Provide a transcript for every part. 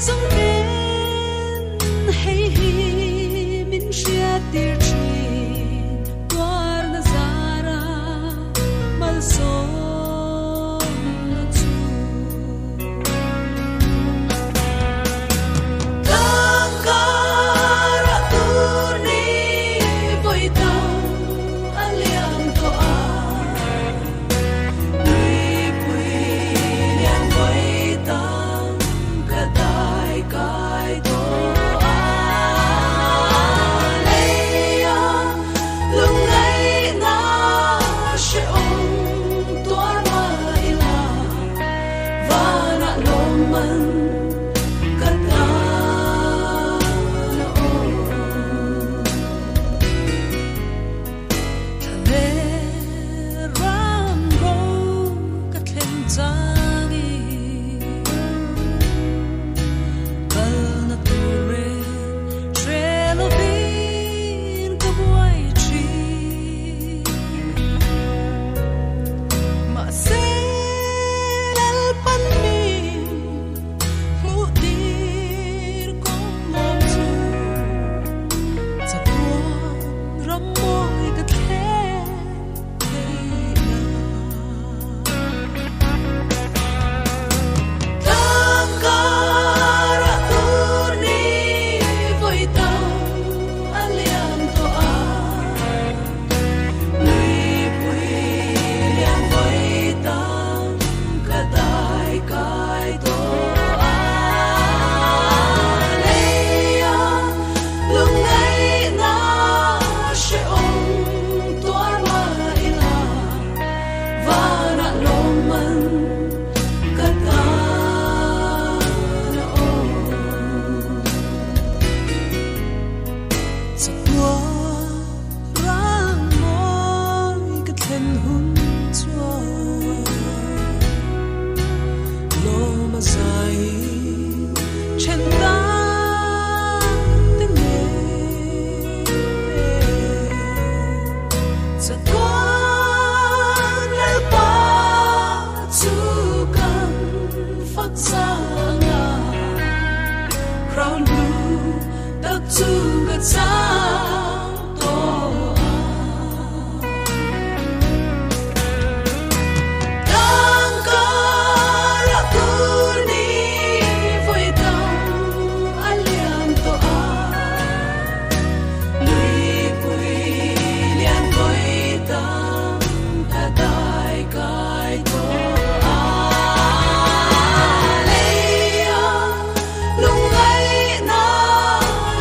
zawng ten hei hi min hriattir thin tuarna zara malsawmna chu. Tlangkara tur ni vawi tam a liam tawh a, Tuipui lian vawi tam ka dai kai tawh a. Leia lungngaihna hrehawm tuar mah ila, vanah lawmman ka tan a awm. Thla leh ram ro ka thlen changin kalna tur reng hre lovin ka buai thin. Mahse Lalpan min hmuh tir kawng awm chu chatuan ram mawi ka thleng thei la. Tlangkara tur ni vawi tam a liam tawh a, Nuipui lian vawi tam ka dai kai tawh a. Leia lungngaihna hrehawm tuar mah ila, vanah lawmman ka tan a awm. Chatuan rang mawi ka thlen hun chuan lawm a zaiin then dan te nen. Chatuan Lalpa chu kan fak zang a, crown hlu tak chu ka chang tawh a. Tlangkara tur ni vawi tam a liam tawh a, Luipui lian vawi tam ka dai kai tawh a. Leia lungngaihna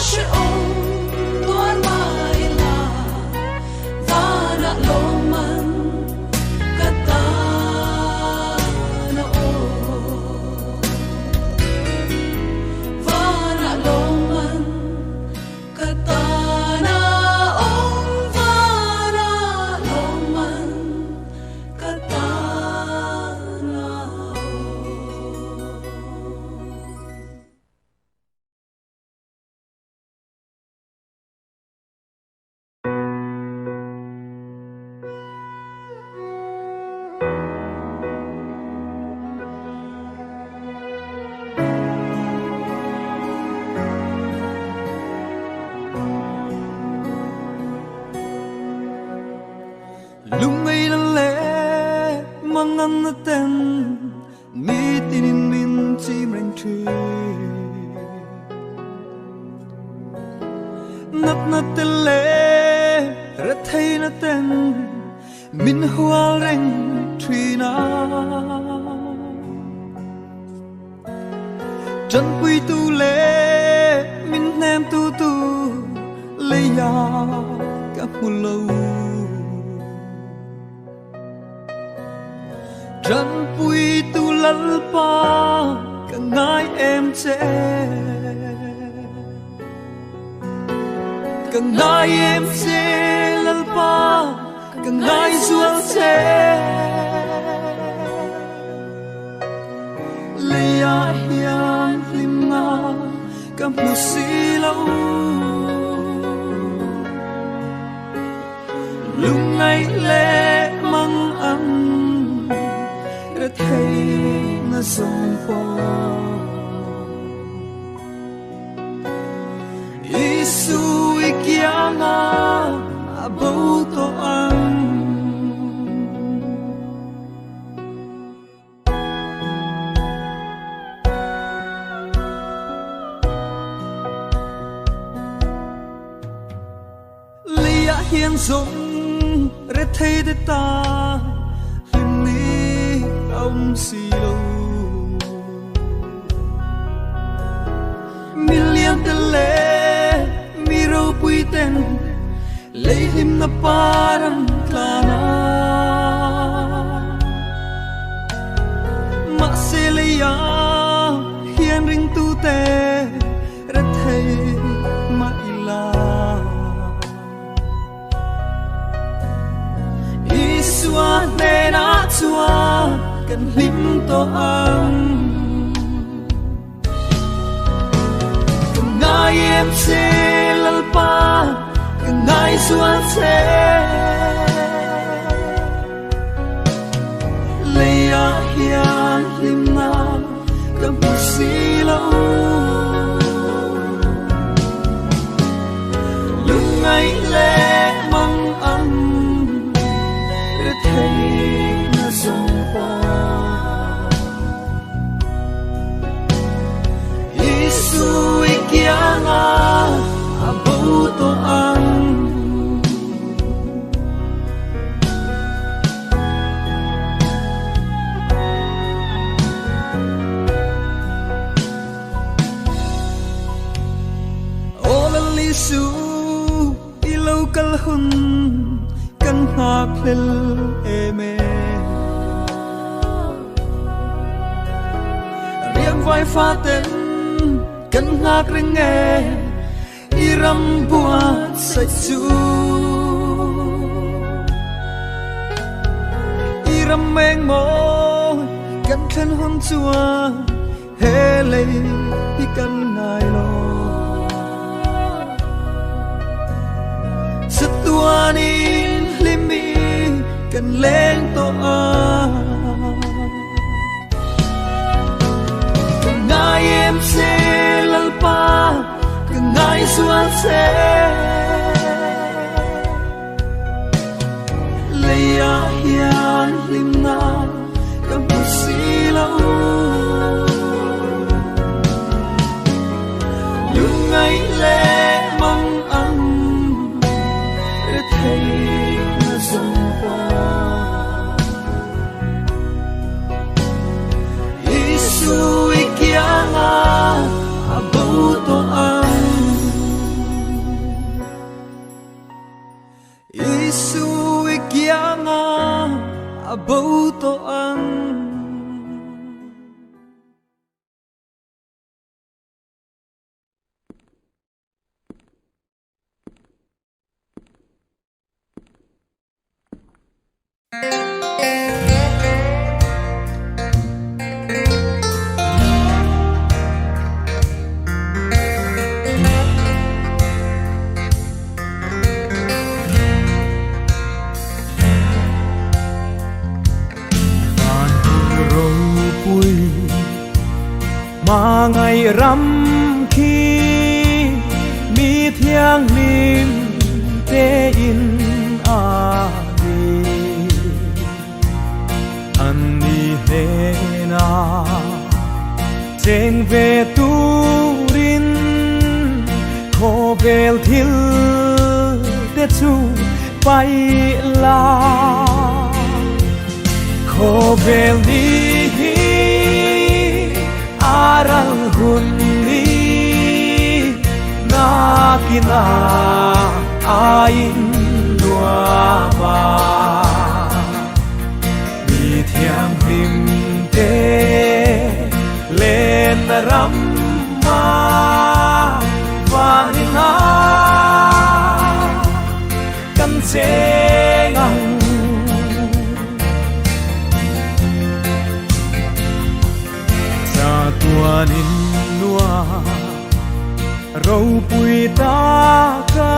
hrehawm tuar mah ila, vanah lawmman ka tan a awm. Vanah lawmman ka tan a awm, vanah lawmman ka tan a awm. Lungngai la leh mangang na ten mi tinin min chim reng thin. Natna te leh retheihna ten min hual reng thin a. Tanpuitu leh min hnemtu tur leia ka hmu lo. Tanpuitu Lalpa ka ngai em che. Ka ngai em che Lalpa, ka ngai zual che. Leiah hian hlimna ka hmu si lo. Lungngaih leh mang ang retheihna zawng pawh. Isu i kianga a bo tawh ang. Leiah hian zawng rethei te ta hlim ni a awm si lo. Mi lian te leh mi ropui ten lei hlimna par an tlan a. Mahse leiah hian ringtute rethei mah ila. Isua hnenah chuan kan hlim tawh ang. Ka ngai em che Lalpa, ka ngai sual che. Leiah hian hlimna ka hmu si lo. Lungngaih leh mang ang retheihna zawng pa. Isu i kianga a bo tawh ang. Aw Lal Isu, i lo kal hun kan nghak hlel em e. Riak vai fa ten kan nghak reng e, i ram buatsaih chu. I ram engmaw kan thlen hun chuan he lei hi kan ngai lo. Chatuanin hlimi kan leng tawh a. Ka ngai em che Lalpa, ka ngai zual che. Leiah hian hlimna ka hmu si lo. Lungngaih leh mang ang retheihna zawng pa. Isu i kianga a bo tawh ang. Isu i kianga a bo tawh ang. Hmangaih ram khi mi thianghlim te in a ni. An ni hnena cheng ve turin khawvel thil te chu paih la. Khawvel ni hi a ral hun ni nakina a in nuam a. Mi thianghlim te len ram a van in a kan cheng ang. Chatuanin nua ropui taka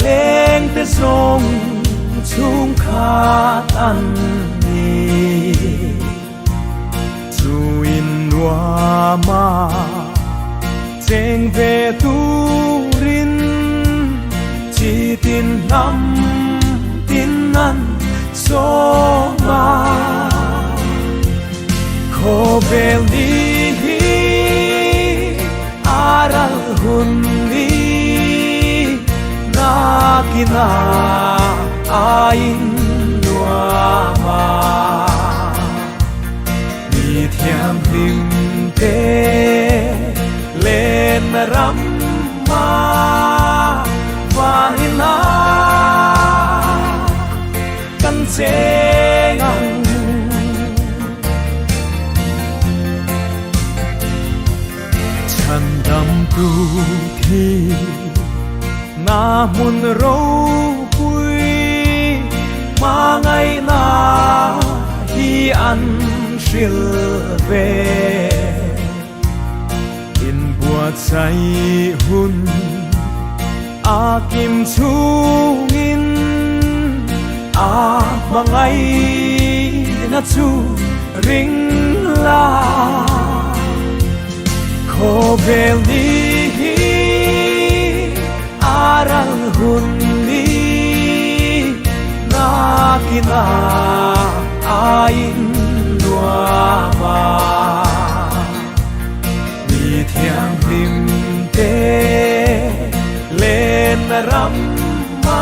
leng te zawng chhungkhat an ni. Chu in nuama cheng ve tu. Chanchin hnam tin an sawm a. Khawvel ni hi a ral hun ni nakin a aiin nuam a. Mi thianghlim te len ram ma vanin a kan cheng ang. Chhan dam tu thi na hmun ropui hmangaihna hi an hril ve. Inbuatsaih hun a kim chhungin a hmangaihna chu ring la. Khawvel ni hi a ral hun ni nakin a aiin nuam a. Mi thianghlim te len ram a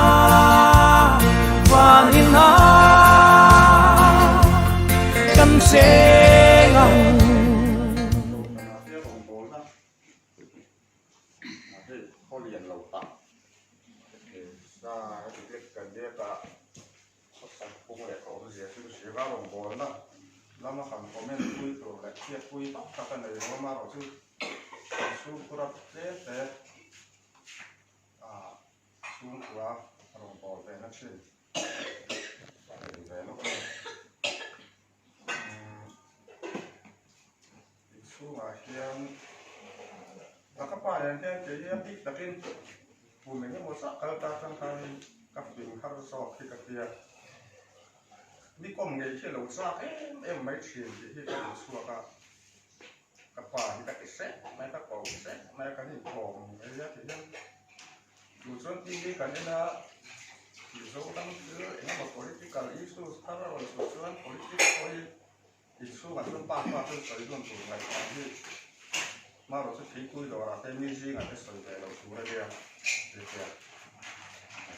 vanin a kan cheng ang. Khawsak phung leh ka awmzia chu hria rawngbawlna lama han comment pui tur leh chhiat pui vak tak a nei lo amaherawhchu kan chhungkhura tlem te ah chhungkhura rawngbâwl ve na thin a nei ve lawk a ni. Umm inchhungah hian a ka pa nen hian kei hi a bik takin Kum eng emaw zah kal ta atang khanin ka fing har zawk hi ka tia. Ni kawm ngei hi a lo chak em em mai thin tih hi ka hmu chhuak a. Ka pa hi ka ti sek mai a, ka ko sek mai a, kan inkawm mai a ti hian duh chuan TV kan en a, Mizoram thil eng emaw political issues thar a rawn chhuah chuan politics pawh hi Inchhungah chuan pa pa chuan sawi dun tur ngaihtuah hi hmarawh chu thingpui dawrah te mi zingah te sawi ve loh tur a nia ti hian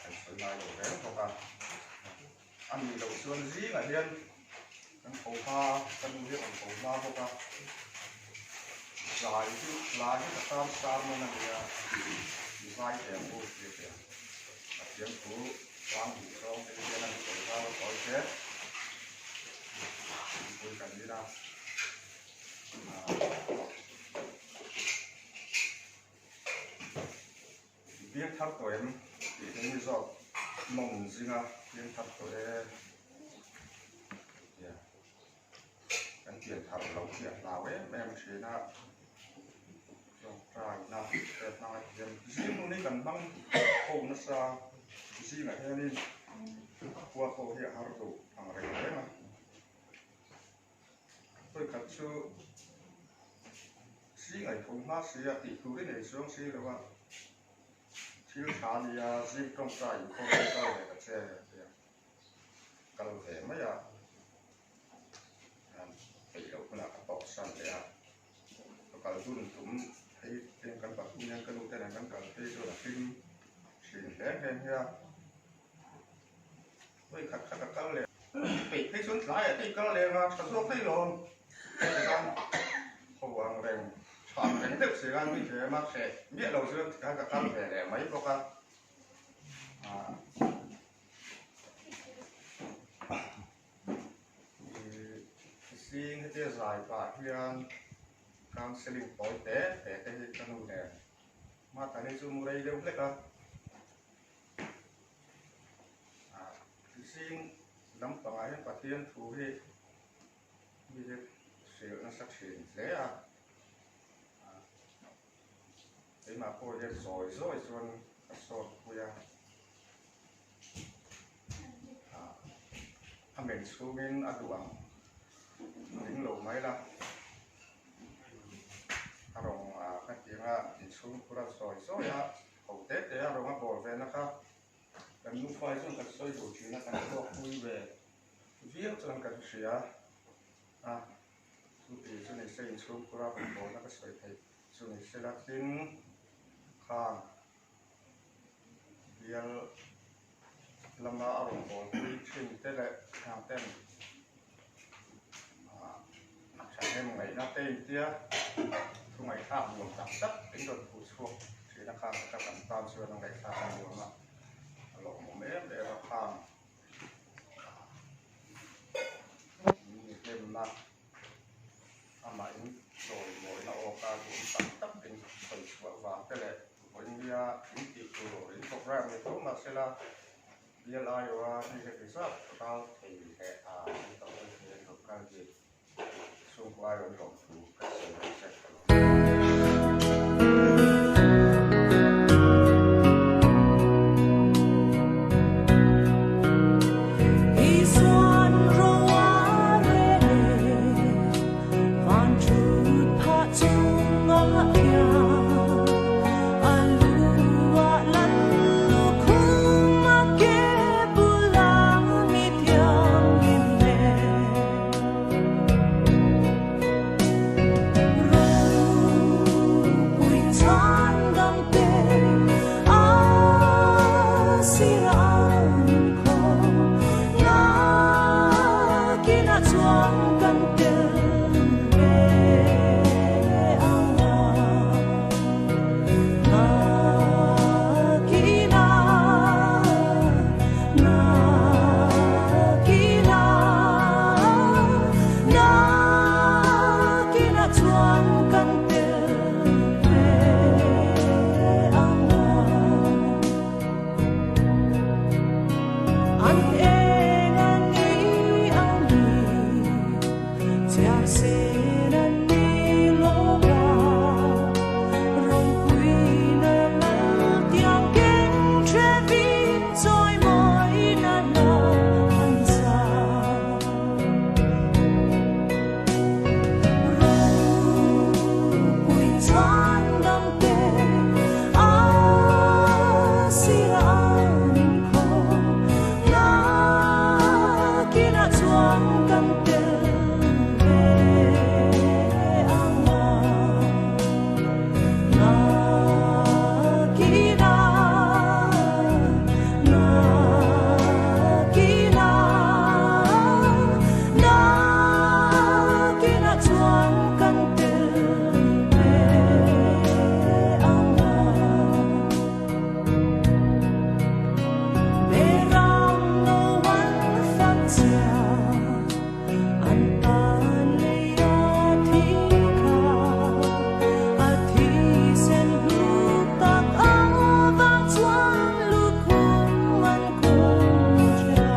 kan sawi ngai lo reng bawk a. A nih loh chuan zingah hian kan tho hma ka nu hi a rawn tho hma bawk a, zai hi lai hi ka tan sermon a nia zai teh ang u ti hian a thiam thu tlang duh zawng te hian a sawi zau a sawi hle. Thingpui kan in a, Biak thar tawh em tih hi ni zawk mawng zinga biak thar tawh e tia kan pian thar loh hi a hlau em em thin a, tawngtaina te hmanga hian zing hun hi kan hmang ho nasa zingah hianin khua pawh hi a har duh ang reng reng a. Vawikhat chu zing ai tho hma si a tih tur i nei chuang si lo a, thil tha a nia zing tawngtai inkhawm hi kal ve ta che a ti a, kal ve mai a, peih loh hunah ka tawh san leh a, ka kal dun tum phei eng kan pathum hian ka nu te nen kan kal phei chuan a hlim thin hle nghe nghe a. Vawikhat kha ka kal leh peih phei chuan tlaiah te i kal leh anga tha zawk daih lawm tichuan ho ang reng tha ang reng deuh si khan mi hrem a hreh miah lo chuan tikhan ka kal ve leh mai bawk a zing hetia zai pah hian counselling tawi te te te hi ka nu nen Matani chu mu rei deuh hlek a. Zing lampangah hian Pathian thu hi mi hi hrilh nasa thin hle a, keimah pawh hian zawi zawi chuan ka sawt pui a, a men chhungin a duh ang ding lo mai la, a rawng ka ti anga inchhungkhur a zawi zawi a. Ho te te a rawng a bawl ve na kha. Kan nufai chuan kan sawi duh thin a, kan hlawkpui ve viau chuan kan hria a, chuti chu ni se inchhungkhura rawngbawlna ka sawi theih chu ni se la tin khang bial lama a rawngbawlpui thin te leh heng ten a thahnem ngaihna te intia thu ngaihthlak nuam tak tak in rawn phuh chhuak thin a khang kha kan tan chuan a ngaihthlak a nuam a a lawmawm em em a khang min hnemna amah in chawi mawina awka duhawm tak tak in sawi chhuah vang te leh vawinia in tih tur in programme ni tho mahsela Bial aiawha mi heti zat ral thei leh a an lo kal thei a lo kal hi chhungkaw aiawh an lawm thu ka sawi ang che ka lawm. Isuan roa rel e, van thut phah chungah hian a lu ah lal lukhum a ke bulah mi thianghlim nen. Ropui chhan dam te a sir an inkhawm nakinah chuan kan tel ve ang a. Nakinah, nakinah, nakinah chuan kan tel ve ang a. An eng a ni ang ni, chhiar sen a ni lo va, ropuina lal tiang keng hrevin chawi mawina hla an sa. Ropui chhan dam te a sir an inkhawm nakinah chuan kan tel ve ang a. Nakinah, nakinah, nakinah chuan kan tel ve ang a. Beram no an fak chia, an tan lei a thi kha, a thi sen hlu tak avang chuan lukhum an khum thla.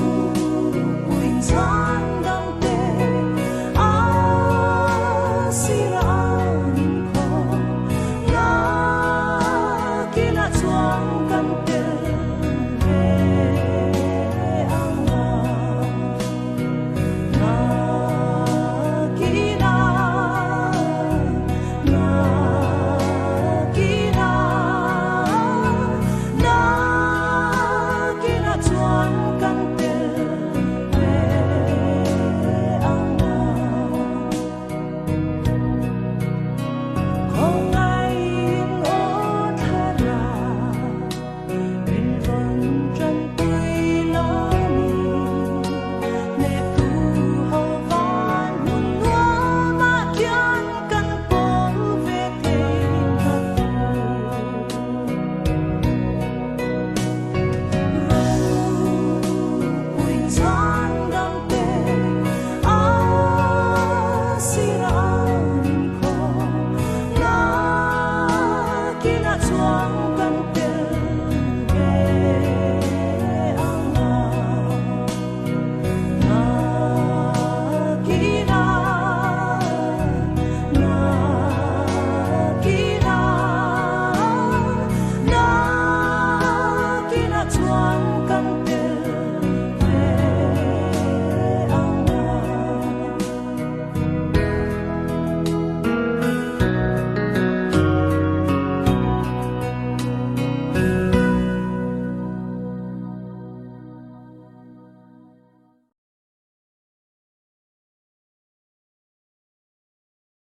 Ropui chhan